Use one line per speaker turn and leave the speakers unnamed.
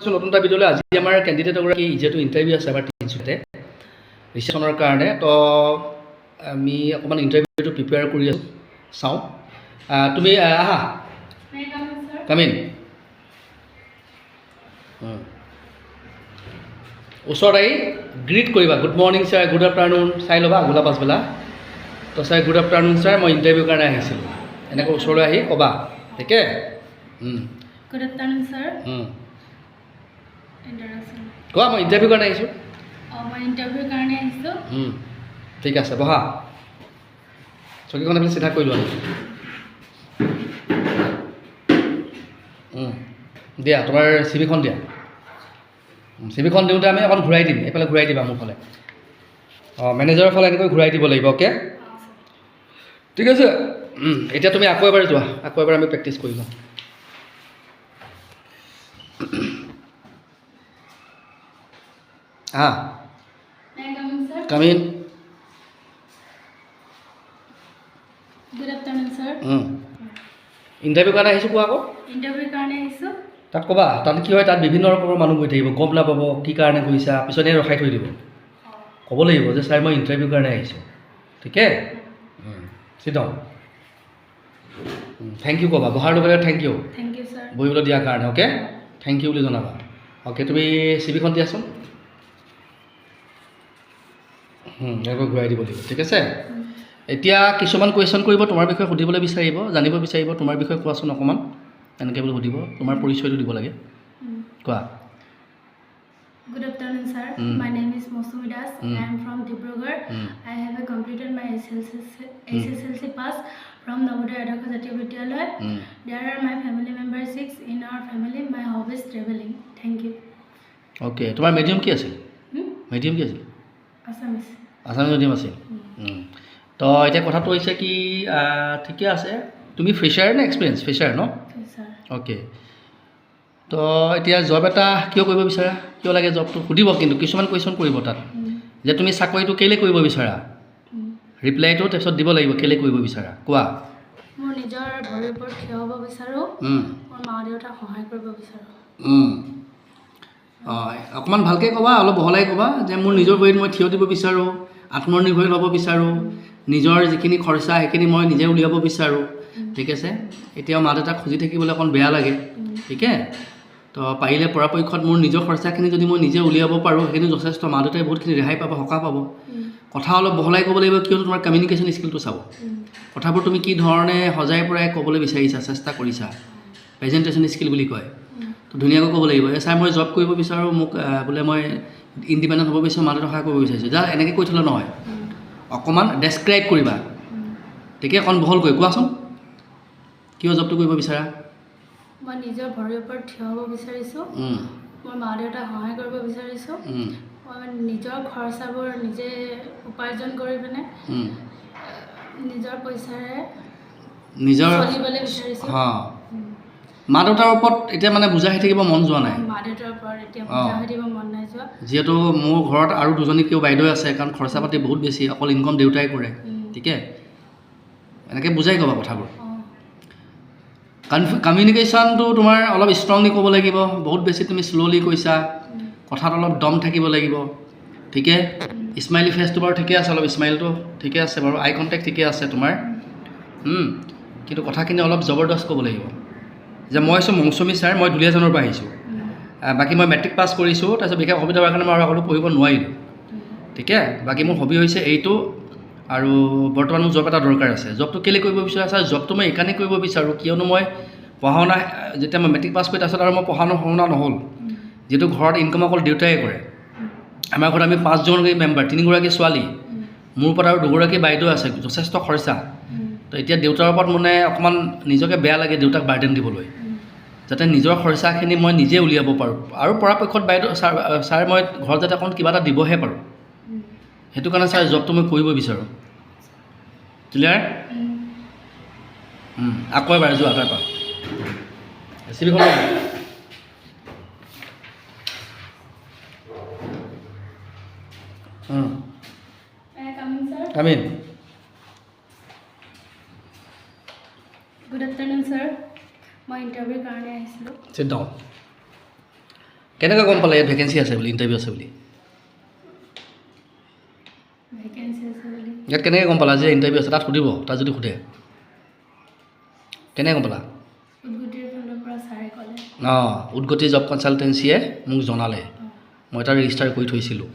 নতুন এটা ভিডিঅ'লৈ। আজি আমাৰ কেণ্ডিডেট এগৰাকী যিহেতু ইণ্টাৰভিউ আছে আমাৰ তিনিচুকীয়াতে ৰিচেপশ্যনৰ কাৰণে, তো আমি অকণমান ইণ্টাৰভিউটো প্ৰিপেয়াৰ কৰি আছোঁ। চাওঁ, তুমি আহা।
May I come in, sir?
Come in. ওচৰত আহি গ্ৰীট কৰিবা, good morning sir, good afternoon. চাই ল'বা আগবেলা পাছবেলা। তো ছাৰ, গুড আফটাৰনুন ছাৰ, মই ইণ্টাৰভিউৰ কাৰণে আহিছিলোঁ, এনেকৈ ওচৰলৈ আহি ক'বা, ঠিকে?
Good afternoon, sir. Introduction.
কোৱা, মই ইণ্টাৰভিউৰ কাৰণে আহিছোঁ।
অঁ, মই ইণ্টাৰভিউৰ কাৰণে আহিছোঁ।
ঠিক আছে, বহা। চকীখন এইফালে চিধা কৰি লোৱা। দিয়া, তোমাৰ চিভিখন দিয়া। চিভিখন দিওঁতে আমি অকণ ঘূৰাই দিম, এইফালে ঘূৰাই দিবা মোৰ ফালে। অঁ, মেনেজাৰৰ ফালে এনেকৈ ঘূৰাই দিব লাগিব। অ'কে, ঠিক আছে। এতিয়া তুমি আকৌ এবাৰ যোৱা, আকৌ এবাৰ আমি প্ৰেক্টিছ কৰি লওঁ। আহা।
May I come in, sir?
Come in.
Good afternoon, sir.
ইণ্টাৰভিউৰ কাৰণে আহিছোঁ কোৱা আকৌ।
ইণ্টাৰভিউৰ কাৰণে আহিছোঁ।
তাত ক'বা, তাত কি হয়, তাত বিভিন্ন ৰকমৰ মানুহ গৈ থাকিব, গম নাপাব কি কাৰণে গৈছা, পিছত এনেই ৰখাই থৈ দিব। ক'ব লাগিব যে ছাৰ, মই ইণ্টাৰভিউৰ কাৰণে আহিছোঁ। ঠিকে, চিট। Thank U ক'বা বহাৰ লগে লগে, thank U.
Thank you, sir.
বহিবলৈ দিয়াৰ কাৰণে। অ'কে, thank U বুলি জনাবা। অ'কে, তুমি চিভিখন দিয়াচোন। এনেকৈ ঘূৰাই দিব লাগিব, ঠিক আছে। এতিয়া কিছুমান কুৱেশ্যন কৰিব, তোমাৰ বিষয়ে সুধিবলৈ বিচাৰিব, জানিব বিচাৰিব, তোমাৰ বিষয়ে কোৱাচোন অকণমান, এনেকৈ বুলি সুধিব। তোমাৰ পৰিচয়টো দিব লাগে। কোৱা।
Good afternoon, sir. My name is Mousumi Das. I am from Dibrugarh. I have completed my HSLC pass from Navodaya Adarsha Jatiya Vidyalaya. There are my family members six in our family. My hobby is traveling. Thank you.
Okay, তোমাৰ medium কি আছিল? Medium কি আছিল?
Assamese.
Assamese medium আছিল। তো এতিয়া কথাটো হৈছে কি, ঠিকে আছে। তুমি ফ্ৰেচাৰ নে এক্সপিৰিয়েঞ্চ? ফ্ৰেচাৰ ন?
Sir.
Okay, তো এতিয়া জব এটা কিয় কৰিব বিচাৰা, কিয় লাগে জবটো সুধিব। কিন্তু কিছুমান কুৱেশ্যন কৰিব তাত যে তুমি চাকৰিটো কেলৈ কৰিব বিচাৰা, ৰিপ্লাইটো তাৰপিছত দিব লাগিব, কেলৈ কৰিব বিচাৰা কোৱা।
মোৰ নিজৰ ভৰিৰ ওপৰত থিয় হ'ব বিচাৰোঁ। মোৰ মা দেউতাক সহায় কৰিব বিচাৰোঁ।
অঁ, অকণমান ভালকৈ ক'বা, অলপ বহলাই ক'বা যে মোৰ নিজৰ ভৰিত মই থিয় দিব বিচাৰোঁ, আত্মনিৰ্ভৰশীল হ'ব বিচাৰোঁ, নিজৰ যিখিনি খৰচা সেইখিনি মই নিজে উলিয়াব বিচাৰোঁ। ঠিক আছে। এতিয়াও মা দেউতাক খুজি থাকিবলৈ অকণ বেয়া লাগে। ঠিকে, তো পাৰিলে পৰাপক্ষত মোৰ নিজৰ খৰচাখিনি যদি মই নিজে উলিয়াব পাৰোঁ, সেইখিনি যথেষ্ট, মা দেউতাই বহুতখিনি ৰেহাই পাব, সকাহ পাব। কথা অলপ বহলাই ক'ব লাগিব, কিয়নো তোমাৰ কমিউনিকেশ্যন স্কিলটো চাব। কথাবোৰ তুমি কি ধৰণে সজাই পৰাই ক'বলৈ বিচাৰিছা, চেষ্টা কৰিছা, প্ৰেজেণ্টেশ্যন স্কিল বুলি কয়। তো ধুনীয়াকৈ ক'ব লাগিব, এই ছাৰ, মই জব কৰিব বিচাৰোঁ, মোক বোলে মই ইণ্ডিপেণ্ডেণ্ট হ'ব বিচাৰোঁ, মা দেউতাক সহায় কৰিব বিচাৰিছোঁ, যা এনেকৈ কৈ থ'লে নহয়, অকণমান ডেছক্ৰাইব কৰিবা। তেতিয়া অকণ বহলকৈ কোৱাচোন, কিয় জবটো কৰিব বিচাৰা?
মই নিজৰ ভৰিৰ ওপৰত থিয় হ'ব বিচাৰিছোঁ। মোৰ মা দেউতাক সহায় কৰিব বিচাৰিছোঁ। মই নিজৰ খৰচাবোৰ নিজে উপাৰ্জন কৰি পিনে নিজৰ পইচাৰে
নিজৰ
চলিবলৈ বিচাৰিছোঁ।
অঁ, মা দেউতাৰ ওপৰত এতিয়া মানে বোজা হৈ থাকিব মন যোৱা নাই।
মা দেউতাৰ ওপৰত এতিয়া বোজা হৈ দিব মন নাই যোৱা।
যিহেতু মোৰ ঘৰত আৰু দুজনীকেও বাইদেউ আছে, কাৰণ খৰচা পাতি বহুত বেছি, অকল ইনকম দেউতাই কৰে। ঠিকে, এনেকৈ বুজাই ক'বা কথাবোৰ। কমিউনিকেশ্যনটো তোমাৰ অলপ ষ্ট্ৰংলি ক'ব লাগিব, বহুত বেছি তুমি শ্ল'লি কৈছা। কথাত অলপ দম থাকিব লাগিব। ঠিকে, স্মাইলি ফেচটো বাৰু ঠিকে আছে, অলপ স্মাইলটো ঠিকে আছে বাৰু, আই কণ্টেক্ট ঠিকে আছে তোমাৰ। কিন্তু কথাখিনি অলপ জবৰদস্ত ক'ব লাগিব যে মই হৈছোঁ মৌচুমী ছাৰ, মই দুলীয়াজানৰ পৰা আহিছোঁ। বাকী মই মেট্ৰিক পাছ কৰিছোঁ, তাৰপিছত বিশেষ অসুবিধা হোৱাৰ কাৰণে মই আৰু আগলৈ পঢ়িব নোৱাৰিলোঁ। ঠিকে, বাকী মোৰ হবি হৈছে এইটো, আৰু বৰ্তমান মোক জব এটা দৰকাৰ আছে। জবটো কেলৈ কৰিব বিচাৰা ছাৰ? জবটো মই এইকাৰণেই কৰিব বিচাৰোঁ কিয়নো মই পঢ়া শুনা, যেতিয়া মই মেট্ৰিক পাছ কৰি তাৰপিছত আৰু মই পঢ়া শুনা নহ'ল, যিহেতু ঘৰত ইনকম অকল দেউতাই কৰে। আমাৰ ঘৰত আমি পাঁচজনকৈ মেম্বাৰ, তিনিগৰাকী ছোৱালী, মোৰ ওপৰত আৰু দুগৰাকী বাইদেউ আছে, যথেষ্ট খৰচা। তো এতিয়া দেউতাৰ ওপৰত মানে অকণমান নিজকে বেয়া লাগে দেউতাক বাৰ্ডেন দিবলৈ, যাতে নিজৰ খৰচাখিনি মই নিজে উলিয়াব পাৰোঁ, আৰু পৰাপক্ষত বাইদেউ ছাৰ, ছাৰ মই ঘৰত যাতে অকণ কিবা এটা দিবহে পাৰোঁ, সেইটো কাৰণে ছাৰ জবটো মই কৰিব বিচাৰোঁ। ক্লিয়াৰ? আকৌ এবাৰ যোৱা তাৰপৰা চিভিখন।
May I come in, sir?
Come in.
Good afternoon, sir. মই ইণ্টাৰভিউৰ কাৰণে আহিছিলোঁ।
Sit down. কেনেকৈ গম পালে ইয়াত ভেকেঞ্চি আছে বুলি, ইণ্টাৰভিউ আছে বুলি?
ভেকেঞ্চি আছে বুলি।
ইয়াত কেনেকৈ গম পালা যে ইণ্টাৰভিউ আছে? তাত সুধিব, তাত যদি সোধে কেনেকৈ গম পালা?
উদগতিৰ ফালৰ পৰা ছাৰে ক'লে।
অঁ, উদগতি জব কনচালটেঞ্চিয়ে মোক জনালে, মই তাত ৰেজিষ্টাৰ কৰি থৈছিলোঁ।